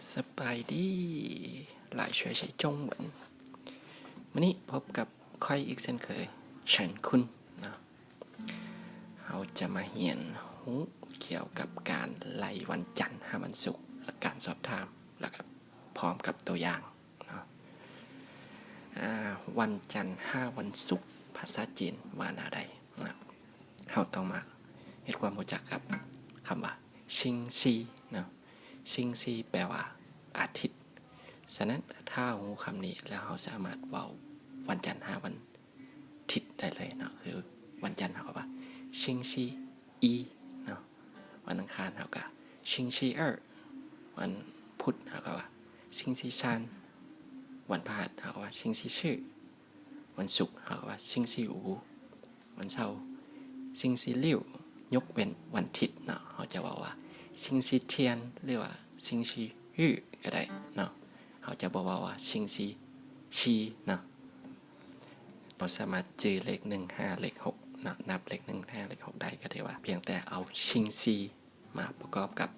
ສະບາຍດີ 来学习中文 ມື້ນີ້ພົບກັບຂ້ອຍອີກເຊັ່ນເຄີຍ ເຊີນຄຸນເນາະ. ເຮົາຈະມາຮຽນຮູ້ກ່ຽວກັບການໄລ່ວັນຈັນຫາວັນສຸກ ແລະ ການສອບຖາມ ແລ້ວກໍພ້ອມກັບຕົວຢ່າງເນາະ. ອາ ວັນຈັນຫາວັນສຸກ ພາສາຈີນວ່າແນວໃດເນາະ? ເຮົາຕ້ອງມາເຮັດຄວາມຮູ້ຈັກກັບຄຳວ່າ ຊິງຊີ ເນາະ. ຊິງຊີແປວ່າອາທິດ. ສະນັ້ນ ຖ້າເຮົາຮູ້ຄຳນີ້ແລ້ວ ເຮົາສາມາດເວົ້າວັນຈັນຫາວັນທິດໄດ້ເລີຍເນາະ. ຄືວັນຈັນເຮົາກໍວ່າ ຊິງຊີອີ ເນາະ. ວັນອັງຄານເຮົາກໍ ຊິງຊີເອີ ວັນພຸດເຮົາກໍວ່າ ຊິງຊີຊານ. ວັນພະຫັດເຮົາກໍວ່າ ຊິງຊີຊື່. ວັນສຸກເຮົາກໍວ່າ ຊິງຊີອູ. ວັນເສົາ ຊິງຊີລິ້ວ. ຍົກເວັ້ນວັນທິດເນາະ ເຮົາຈະເວົ້າວ່າ ຊິງຊີທຽນ ຫຼືວ່າ ຊິງຊີລື້ ກໍໄດ້ເນາະ. ເຮົາຈະບໍ່ເວົ້າວ່າ ຊິງຊີຊີ ເນາະ. ເຮົາສາມາດຈື່ເລກໜຶ່ງຫາເລກຫົກເນາະ ນັບເລກໜຶ່ງຫາເລກຫົກໄດ້ ກໍຖືວ່າພຽງແຕ່ເອົາ ຊິງຊີ ມາປະກອບກັບ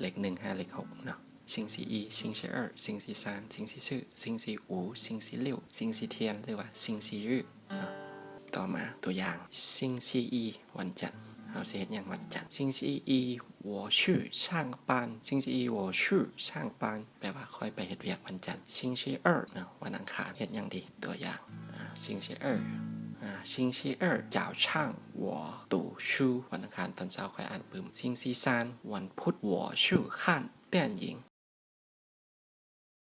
ເລກໜຶ່ງຫາເລກຫົກເນາະ. ຊິງຊີອີ, ຊິງຊີເອີ, ຊິງຊີຊານ, ຊິງຊີຊື່, ຊິງຊີອູ, ຊິງຊີລິ້ວ, ຊິງຊີທຽນ ຫຼືວ່າ ຊິງຊີລື້ ເນາະ. ຕໍ່ມາຕົວຢ່າງ ຊິງຊີອີ ວັນຈັນ ເຮົາຊິເຮັດຫຍັງວັນຈັນ? ซิง期一我去上班. ซิງຊີອີ 我去上班 ແປວ່າຂ້ອຍໄປເຮັດວຽກວັນຈັນ. ซิງຊີເອີ ເນາະ ວັນອັງຄານ ເຮັດຫຍັງດີ? ຕົວຢ່າງ ອາ ซิງຊີເອີ ອາ ซิง期二早上我读书. ວັນອັງຄານຕອນເຊົ້າຂ້ອຍອ່ານປຶ້ມ. ซิງຊີຊານ วันพุธ我去看电影.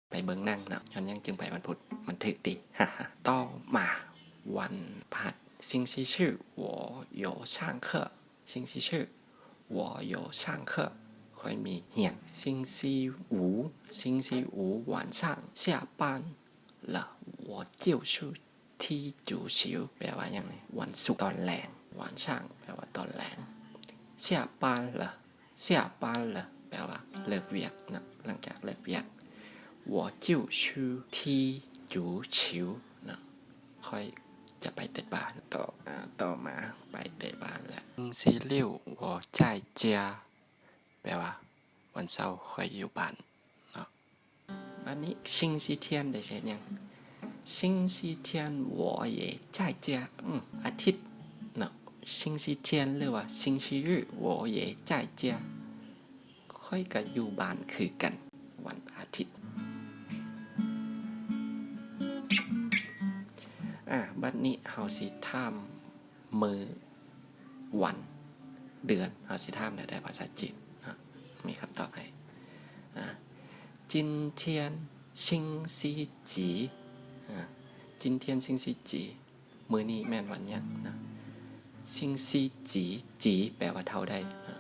ໄປເບິ່ງໜັງເນາະ. ຍ້ອນຫຍັງຈຶ່ງໄປວັນພຸດ? ມັນຖືກຕິ. ຕໍ່ມາ ວັນພະຫັດ ซิງຊີຊື່ 我有上课. ซิງຊີຊື່ 我有上课 ຂ້ອຍມີຮຽນ. ຊິງຊີອູ ซิง期五晚上下班了我就去踢足球. ແປວ່າຫຍັງນີ້? ວັນສຸກຕອນແລງ. 晚上 ແປວ່າຕອນແລງ. 下班了 下班了 ແປວ່າເລີກວຽກເນາະ ຫຼັງຈາກເລີກວຽກ. 我就去踢足球 ເນາະ ຂ້ອຍຈະໄປເຕະບານ. ຕໍ່ ອາ ຕໍ່ມາໄປເຕະບານແລ້ວ. ซิງຊີລິ້ວ 我在家 ແປວ່າວັນເສົາຂ້ອຍຢູ່ບ້ານເນາະ. ບາດນີ້ ຊິງຊີທຽນ ໄດ້ເຮັດຫຍັງ? ซิง期天我也在家. ອາທິດເນາະ ຊິງຊີທຽນ ຫຼືວ່າ ซิງຊີລື້ 我也在家 ຂ້ອຍກໍຢູ່ບ້ານຄືກັນ ວັນອາທິດ. ອາ ບາດນີ້ເຮົາຊິຖາມມື້ ວັນ ເດືອນ ເຮົາຊິຖາມແນວໃດພາສາຈີນເນາະ? ມີຄຳຕອບໃຫ້ ອາ 今天星期几 ອາ 今天星期几 ມື້ນີ້ແມ່ນວັນຫຍັງເນາະ? 星期几 几 ແປວ່າເທົ່າໃດເນາະ?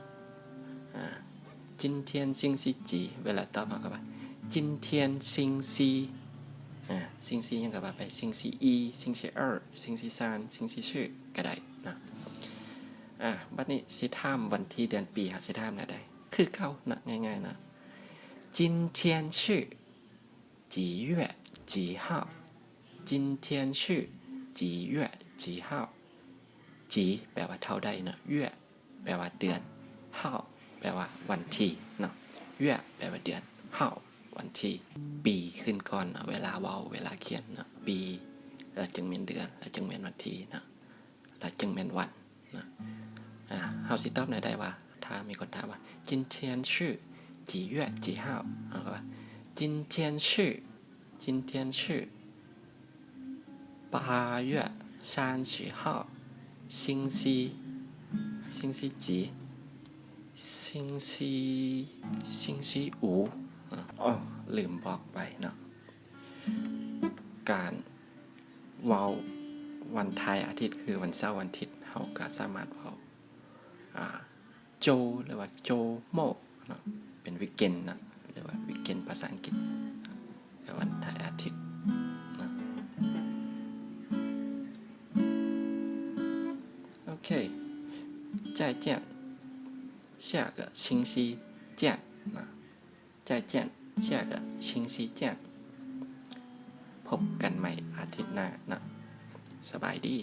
ອາ 今天星期几 ເວລາຕອບເຮົາກໍວ່າ 今天星期 ອາ 星期ຫຍັງກໍວ່າໄປ 星期一 星期二 星期三 星期四 ກໍໄດ້ເນາະ. ອາ ບັດນີ້ຊິຖາມວັນທີເດືອນປີ ເຮົາຊິຖາມແນວໃດ? ຄືເກົ່າເນາະ ງ່າຍໆເນາະ 今天是几月几号? 今天是几月几号? 几 ແປວ່າເທົ່າໃດເນາະ 月 ແປວ່າເດືອນ 号 ແປວ່າວັນທີເນາະ 月 ແປວ່າເດືອນ 号 ວັນທີ ປີຂຶ້ນກ່ອນເນາະ ເວລາເວົ້າ ເວລາຂຽນເນາະ ປີ ແລ້ວຈຶ່ງແມ່ນເດືອນ ແລ້ວຈຶ່ງແມ່ນວັນທີເນາະ ແລ້ວຈຶ່ງແມ່ນວັນເນາະ. ອາ ເຮົາຊິຕອບແນວໃດວ່າ ຖ້າມີຄົນຖາມວ່າ 今天是几月几号 ເຮົາກໍວ່າ 今天是 今天是八月三十号 星期 星期几 星期 星期五 ອາ ອໍ ລືມບອກໄປເນາະ ການເວົ້າວັນທ້າຍອາທິດ ຄືວັນເສົາ ວັນທິດ ເຮົາກໍສາມາດເວົ້າ ອາ ໂຈ ຫຼືວ່າໂຈໂມເນາະ ເປັນວີກເອັນເນາະ ຫຼືວ່າວີກເອັນພາສາອັງກິດ ແຕ່ວັນທ້າຍອາທິດເນາະ. ໂອເຄ 再见 下个星期见 ເນາະ. 再见 下个星期见 ພົບກັນໃໝ່ອາທິດໜ້າເນາະ. ສະບາຍດີ.